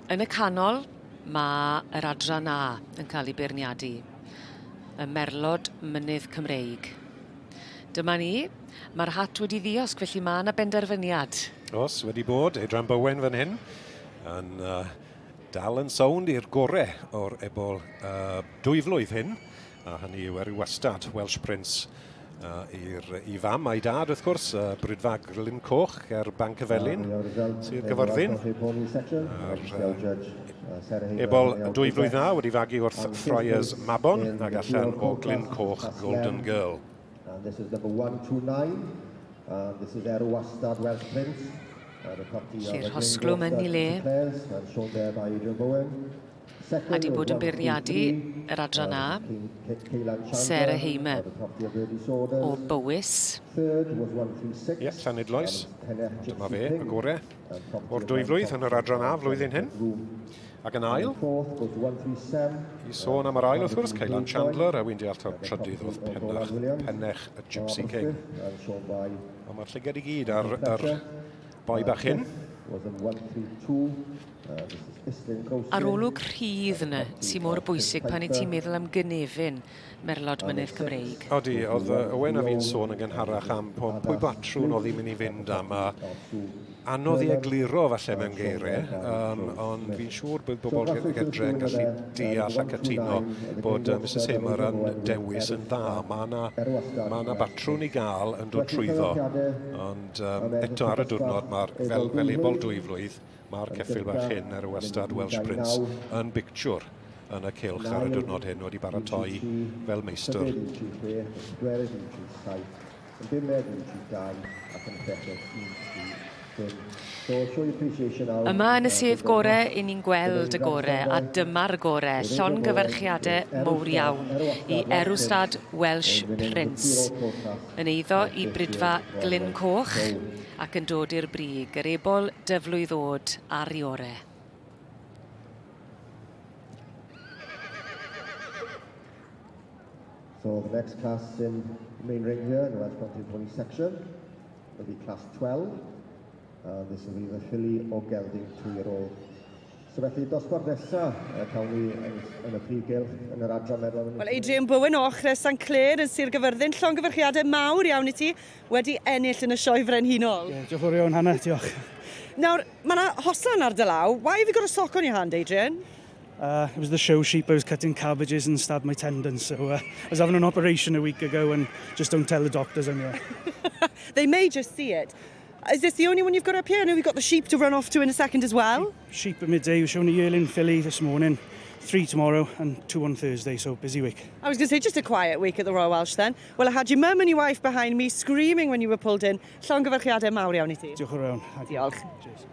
Yn y canol, mae yr adran A yn cael ei beirniadu. Y Merlod Mynydd Cymreig. Dyma ni, mae'r hat wedi ddiosg, felly mae yna benderfyniad. Os, wedi bod, Adrian Bowen fan hyn, yn uh, dal yn sownd i'r gore o'r ebol uh, dwyflwydd hyn, a hynny yw Erw Wastad, Welsh Prince, uh, i'r, i fam a'i dad, wrth gwrs, uh, Brydfa Glyn Coch ger Banc y Felin, Sir Gyfyrddin. A'r uh, ebol 2009 wedi fagu wrth Friars Mabon ac allan o Glyn Coch Golden Girl. And this is number 129. And this is Erw Wastad Welsh Prince. Lle'r rhosglwm yn ei le. A di bod yn beirniadu yr adran A, Sarah Hamer o Bowys. Ie, Llanidloes. Dyma fe, y gore o'r dwy flwydd yn yr adran A flwyddyn hyn. Ac yn ail, i sôn am yr ail wrth gwrs, Ceylan Chandler, a wy'n deall ta'r trydydd oedd Pennach, Pennech y Gypsy King. Ond mae'r llygad i gyd ar yr boi bach hyn. Arolwg rhydd yna sy'n mor bwysig pan i ti'n meddwl am gynefin Merlod Mynydd Cymreig. Odi, oedd Owen a fi'n sôn yn gynharach am pwy batrwn oedd hi'n mynd i fynd am, a anodd i egluro falle mewn geiriau, um, ond fi'n siŵr bod bobl gytre yn gallu deall a cytuno bod uh, Mrs Hamer yn dewis yn dda. Mae yna ma na batrwn i gael yn dod trwyddo, ond um, eto ar y diwrnod, mae'r fel, fel ebol dwyflwydd, mae'r ceffyl bach hyn ar y wastad Welsh Prince yn bictiwr yn y cylch ar y diwrnod hyn wedi baratoi fel meistr. Yma yn y sedd gore, i ni'n gweld y gore, a dyma'r gore. Llongyfarchiadau mowr iawn i Erwstad Welsh Prince, yn eiddo i Brydfa Glyn Coch ac yn dod i'r brig, yr ebol dyflwydd ôd ar ei ore. So the next class in the main ring here in the Welsh Mountain Pony section will be class 12. And this will be the filly o gelding two-year-old. So felly dosbarth nesa uh, cawn ni yn, yn y prif gylch yn yr adran meddwl. Wel Adrian Bowen o Ochre St Clair yn Sir Gyfyrddin, llongyfarchiadau mawr iawn i ti wedi ennill yn y Sioe Frenhinol. Ie, yeah, diolch yn fawr iawn Hannah, diolch. Nawr, mae yna hosan ar dy law. Why have you got a sock on your hand, Adrian? Uh, it was the show sheep. I was cutting cabbages and stabbed my tendon. So uh, I was having an operation a week ago and just don't tell the doctors I'm here. They may just see it. Is this the only one you've got up here? I know we've got the sheep to run off to in a second as well. Sheep, sheep at midday. We're showing a yearling filly this morning, three tomorrow and two on Thursday, so busy week. I was going to say, just a quiet week at the Royal Welsh then. Well, I had your mum and your wife behind me screaming when you were pulled in. Llongyfarchiadau mawr iawn i ti. Diolch yn fawr. Diolch. Cheers.